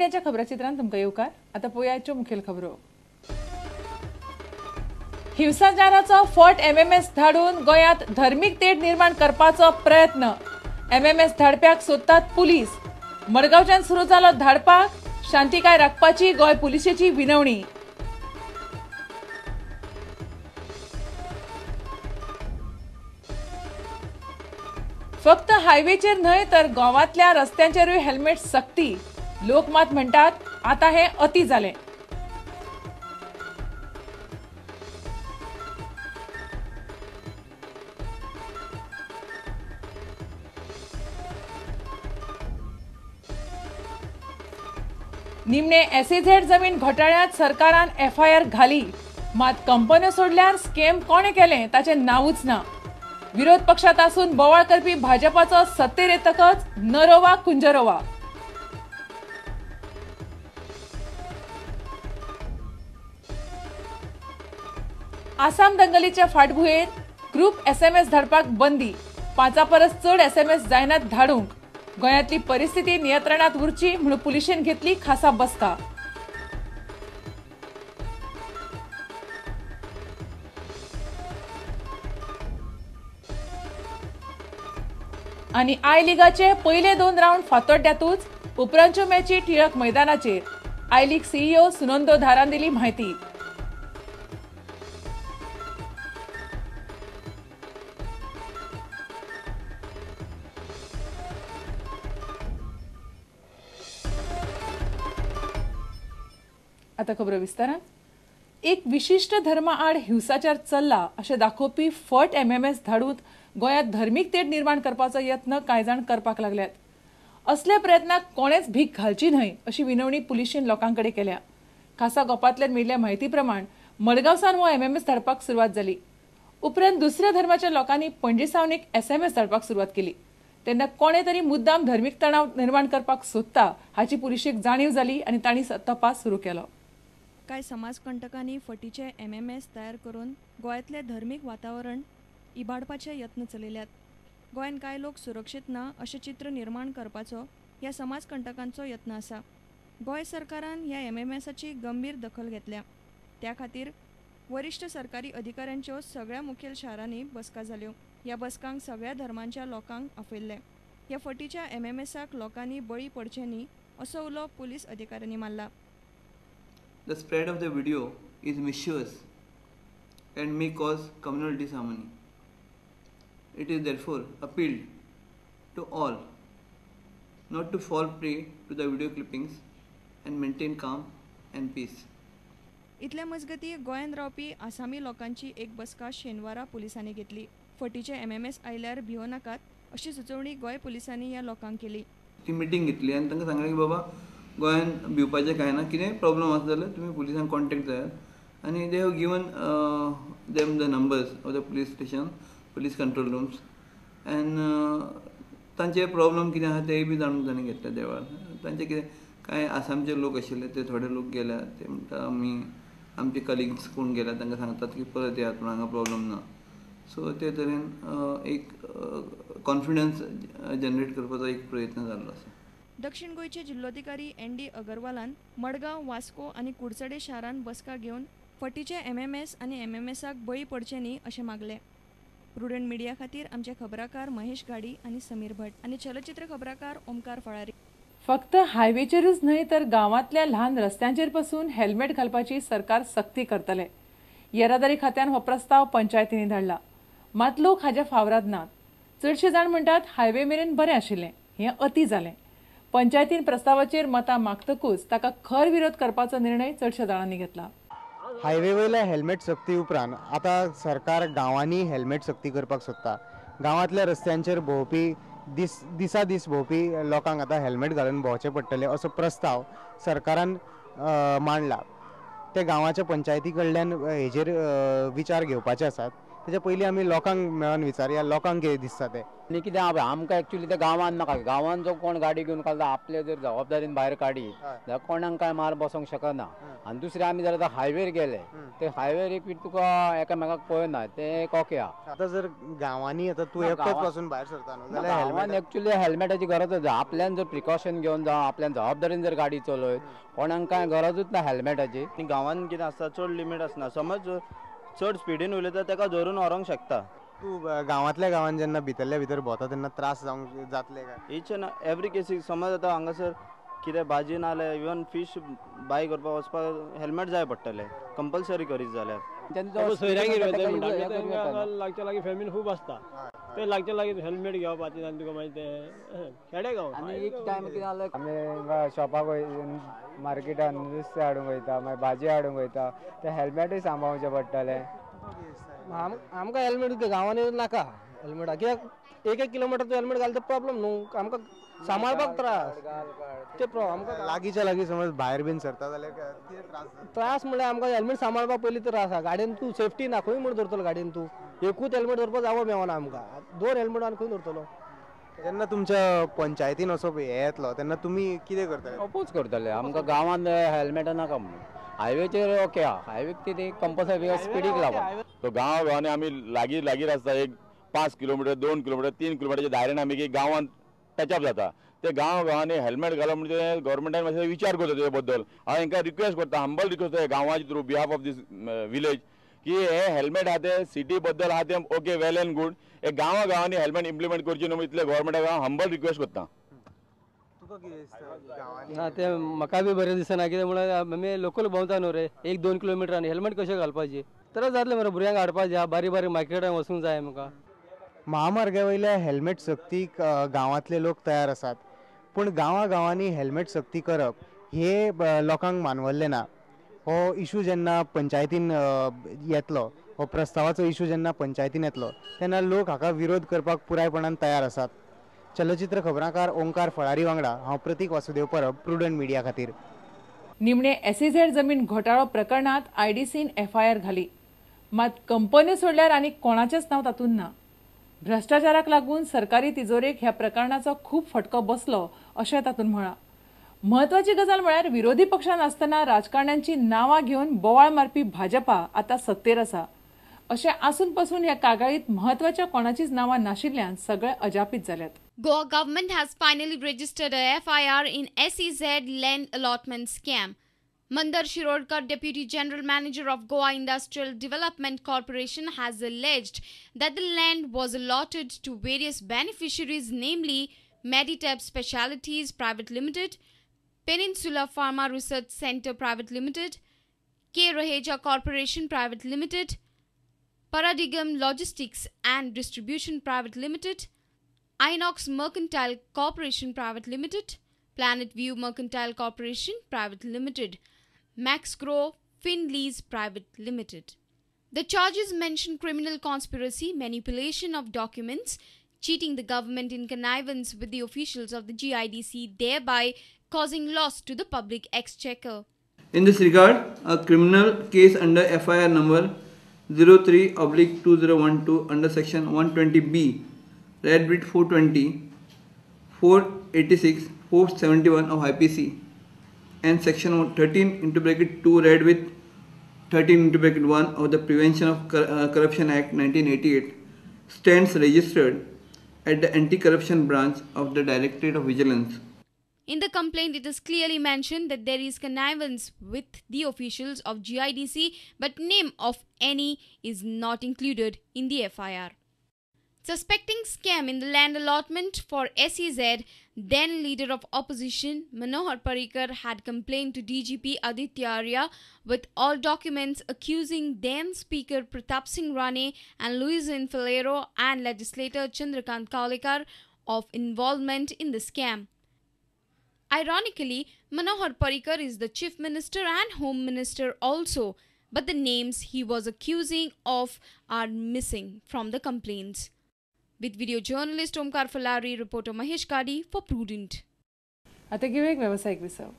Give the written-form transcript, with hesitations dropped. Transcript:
मिडियाच्या खबराचित्रांत तुमकां येवकार। आतां पळोवया मुखेल खबरो। हिंसाचाराचो फट एमएमएस धाडून गोंयांत धर्मीक तेढ निर्माण करपाचो प्रयत्न। एमएमएस धाडप्याक सोदतात पुलीस। मडगांवच्यान सुरू जालो धाडपाक, शांतिकाय राखपाची गोंय पुलिशेची विनवणी। फक्त हायवेचेर न्हय तर गांवांतल्या रस्त्यांचेरूय हेल्मेट सक्ती। लोक मात म्हणटात आता हे अति जालें। निमणे एसईझेड जमीन घोटाळ्यांत सरकारान एफआयआर घाली, मात कंपन्यो सोडल्यार स्कॅम कोणे केलें ताचें नांवूच ना। विरोध पक्षात आसून बोवाळ करपी भाजपाचो सत्तेर येतकच नरोवा कुंजरोवा। आसाम दंगलीच्या फाटभुंयेर ग्रुप एसएमएस धाडपाक बंदी। 5 परस चड एसएमएस जायनात धाडूंक। गोंयांतली परिस्थिती नियंत्रणात उरची म्हणून पुलिशेन घेतली खासा बसका। आनी I लिगाचे पयले 2 रावंड फातोड्ड्यांतूच, उपरांतच्यो मॅची टिळक मैदानाचेर। I league CEO Sunando धारान दिली म्हायती। आता खबरो विस्तारान। एक विशिश्ट धर्मा आड हिंसाचार चल्ला अशें दाखोवपी फट एमएमएस धाडून गोंयांत धर्मीक तेढ निर्माण करपाचो यत्न कांय जाण करपाक लागल्यात। असल्या प्रयत्नाक कोणेच भीक घालची न्हय अशी विनवणी पुलिशेन लोकां कडेन केल्या। खासा गोपांतल्यान मेळिल्ल्या म्हायती प्रमाण मडगांवसान हो एमएमएस धाडपाक सुरवात जाली। उपरांत दुसऱ्या धर्माच्या लोकांनी पणजे सावन एक एसएमएस धाडपाक सुरवात केली। तेन्ना कोणे तरी मुद्दाम धर्मीक तणाव निर्माण करपाक सोदता हाची पुलिशेक जाणीव जाली आनी तांणी तपास सुरू केलो। कांय समाजकंटकांनी फटीचे एमएमएस तयार करून गोंयांतलें धर्मीक वातावरण इबाडपाचे यत्न चलयल्यात। गोंयांत कांय लोक सुरक्षीत ना अशें चित्र निर्माण करपाचो ह्या समाजकंटकांचो यत्न आसा। गोंय सरकारान ह्या एमएमएसाची गंभीर दखल घेतल्या। त्या खातीर वरिश्ठ सरकारी अधिकाऱ्यांच्यो सगळ्या मुखेल शारांनी बसका जाल्यो। ह्या बसकांक सगळ्या धर्मांच्या लोकांक आपयल्ले। ह्या फटीच्या एमएमएसाक लोकांनी बळी पडचे न्ही असो उलो पुलीस अधिकाऱ्यांनी मारला। The spread of the video is mischievous and may cause communal disharmony. It is therefore appealed to all not to fall prey to the video clippings and maintain calm and peace. इतल्या मजगती गोंयांत रावपी आसामी लोकांची एक बसका शेनवारा पुलिसांनी घेतली। फटीचे एमएमएस आयल्यार भियो नाकात अशी सुचोवणी गोंय पुलिसांनी ह्या लोकांक केली। ती मिटींग घेतली आनी तांकां सांगलें की बाबा गोंयान भिवपाचें कांय ना, कितें प्रॉब्लम आसा जाल्यार तुमी पुलिसांक कॉन्टेक्ट जायात आनी they have given them the numbers of the police station, police control rooms and तांचे प्रॉब्लम कितें आसा तेय बी जाणून तांणी घेतले त्या वेळार। तांचे कितें कांय आसामचे लोक आशिल्ले ते थोडे लोक गेल्या, ते म्हणटा आमी आमचे कलिग्स कोण गेल्या तांकां सांगतात की परत येयात पूण हांगा प्रॉब्लम ना। सो ते तरेन एक कॉन्फिडन्स जनरेट करपाचो एक प्रयत्न जाल्लो आसा। दक्षिण गोंयचे जिल्लोधिकारी एन डी अगरवालान मडगांव, वास्को आनी कुडचडे शारांत बसका घेवन फटीचे एमएमएस आनी एमएमएसाक बळी पडचे न्ही अशें मागलें। प्रुडंट मिडिया खातीर आमचे खबराकार महेश घाडी आनी समीर भट आनी चलचित्र खबराकार ओमकार फळारी। फक्त हायवेचेरूच न्हय तर गांवांतल्या ल्हान रस्त्यांचेर पसून हेल्मेट घालपाची सरकार सक्ती करतले। येरादारी खात्यान हो प्रस्ताव पंचायतींनी धाडला, मात लोक हाज्या फावराद नात। चडशे जाण म्हणटात हायवे मेरेन बरें आशिल्लें, हें अति जालें। पंचायतीन प्रस्तावाचेर मतां मागतकूच ताका खर विरोध करपाचो निर्णय चडशा जाणांनी घेतला। हायवे वयल्या हेल्मेट सक्ती उपरांत आतां सरकार गांवांनी हेल्मेट सक्ती करपाक सोदता। गांवांतल्या रस्त्यांचेर भोंवपी दिसा दीस भोंवपी लोकांक आतां हेल्मेट घालून भोंवचें पडटलें असो प्रस्ताव सरकारान मांडला। ते गांवाच्या पंचायती कडल्यान हेजेर विचार घेवपाचे आसात। तेच्या पयलीं आमी लोकांक मेळोन विचारया लोकांक कितें दिसता तें. आनी कितें आमकां एक्चुली ते गांवांत नाका. गांवांत जो कोण गाडी घेवन घालता आपले जर जबाबदारीन भायर काडीत जाल्यार कोणाक कांय मार बसोंक शकना. आनी दुसरें आमी जर आतां हायवेर गेले ते हायवेर एक तुका एकामेकाक पळयना ते एक ओके आहा. आतां जर गांवांनी आतां तूं एकटोच पासून भायर सरता न्हू जाल्यार गांवांत एक्चुली हेल्मेटाची गरज आसा. आपल्यान जर प्रिकॉशन घेवन जावं आपल्यान जबाबदारीन जर गाडी चलयत कोणाक कांय गरजूच ना हेल्मेटाची. गांवांत कितें आसता चड लिमीट आसना. समज चड स्पिडीन उलयता ताका धरून व्हरोंक शकता. तूं गांवांतल्या गांवांत जेन्ना भितरल्या भितर भोंवता तेन्ना त्रास जावंक जातले काय? इच एंड एवरी केसीक समज आतां हांगासर कितें भाजी ना जाल्यार इवन फीश बाय करपाक वचपाक हेल्मेट जाय पडटलें कंपल्सरी करीत जाल्यार. सोयऱ्यांगेर लागच्या लागीं फॅमिली खूब आसता ते लागच्या लागीं हेल्मेट घेवपाचें आनी तुका मागीर तें खेडे गांव. आनी एक टायम कितें जालें आमी शॉपाक मार्केटान नुस्तें हाडूंक वयता मागीर भाजी हाडूंक वयता ते हेल्मेटूय सांबाळचें पडटलें. आमकां हेल्मेट गांवांनी नाका हेल्मेटा कित्याक एक एक किलोमिटर तूं हेल्मेट घालता प्रॉब्लम न्हू आमकां सांबाळपाक त्रास ते आमकां लागींच्या लागीं समज भायर बीन सरता जाल्यार कितें त्रास? त्रास म्हणल्यार आमकां हेल्मेट सांबाळपाक पयलीं त्रास आसा. गाडयेन तूं सेफ्टी ना खंय म्हूण धरतलो गाडयेन तूं एकूच हेल्मेट धरपाक जागो मेळना आमकां दोन हेल्मेट आनी खंय धरतलो. जेन्ना तुमच्या पंचायतीन असो हें येतलो तेन्ना तुमी कितें करतले? अपोज करतले. आमकां गांवांत हेल्मेटां नाका म्हणून. हायवेचेर ओके आहा हायवेक ती कंपल्सरी स्पिडीक लागून. तो गांव गांवांनी आमी लागीं लागीं आसता एक 5 किलोमिटर 2 किलोमिटर 3 किलोमिटरच्या दायऱ्यान आमी गांवांत टचअप जाता. ते गांव गांवांनी हेल्मेट घालप म्हणजे गव्हर्मेंटान मातशें विचार करता तेजे बद्दल. हांव हांकां रिक्वेस्ट करता हंबल रिक्वेस्ट करता गांवाचे through behalf of this village की हे हेल्मेट आहा ते सिटी बद्दल आहा ते ओके वेल एंड गूड हे गांवा गांवांनी हेल्मेट इम्प्लिमेंट करची न्हू इतले गव्हर्मेंटाक हांव हंबल रिक्वेस्ट करता. ना ते म्हाका बी बरें दिसना कितें म्हणल्यार आमी लोकल भोंवता न्हू रे 1-2 किलोमिटर आनी हेल्मेट कशें घालपाचें त्रास जातले मरे भुरग्यांक हाडपाचें आहा बारीक बारीक मार्केटान वचूंक जाय आमकां. महामार्गा वयल्या हेल्मेट सक्तीक गांवांतले लोक तयार आसात पूण गांवा गांवांनी हेल्मेट सक्ती करप हे लोकांक मानवल्लें ना. हो इशू जेन्ना पंचायतीन येतलो हो प्रस्तावाचो इशू जेन्ना पंचायतीन येतलो तेन्ना लोक हाका विरोध करपाक पुरायपणान तयार आसात. चलचित्र खबराकार ओंकार फळारी वांगडा हांव प्रतीक वासुदेव परब प्रुडंट मिडिया खातीर. निमणे एसईझेड जमीन घोटाळो प्रकरणात आयडीसीन एफआयआर घाली मात कंपन्यो सोडल्यार आनी कोणाचेंच नांव तातूंत ना. भ्रश्टाचाराक लागून सरकारी तिजोरेक ह्या प्रकरणाचो खूब फटको बसलो अशें तातूंत म्हळां. म्हत्वाची गजाल म्हळ्यार विरोधी पक्षान आसतना राजकारण्यांची नांवां घेवन बोवाळ मारपी भाजपा आतां सत्तेर आसा. अशें आसून पसून ह्या कागाळीत म्हत्वाच्या कोणाचीच नांवां नाशिल्ल्यान सगळे अजापीत जाल्यात. Goa government has finally registered a FIR in SEZ land allotment scam. Mandar Shirodkar, Deputy General Manager of Goa Industrial Development Corporation, has alleged that the land was allotted to various beneficiaries, namely Meditab Specialities Private Limited, Peninsula Pharma Research Center Private Limited, K. Raheja Corporation Private Limited, Paradigm Logistics and Distribution Private Limited, Inox Mercantile Corporation Private Limited, Planet View Mercantile Corporation Private Limited, Maxgrow Finleys Private Limited. The charges mention criminal conspiracy, manipulation of documents, cheating the government in connivance with the officials of the GIDC, thereby causing loss to the public exchequer. In this regard, a criminal case under FIR number 03/2012 under section 120B, read with 420, 486, 471 of IPC and section 13(2) read with 13(1) of the Prevention of Corruption Act 1988 stands registered at the Anti-Corruption Branch of the Directorate of Vigilance. In the complaint, it is clearly mentioned that there is connivance with the officials of GIDC, but name of any is not included in the FIR. Suspecting scam in the land allotment for SEZ, then leader of opposition Manohar Parrikar had complained to DGP Aditya Arya with all documents accusing then Speaker Pratap Singh Rane and Luizinho Faleiro and legislator Chandrakant Kavlekar of involvement in the scam. Ironically, Manohar Parrikar is the Chief Minister and Home Minister also, but the names he was accusing of are missing from the complaints. With video journalist Omkar Falari, reporter Mahesh Kadi for Prudent. आता घेऊया एक व्यावसायिक विसव.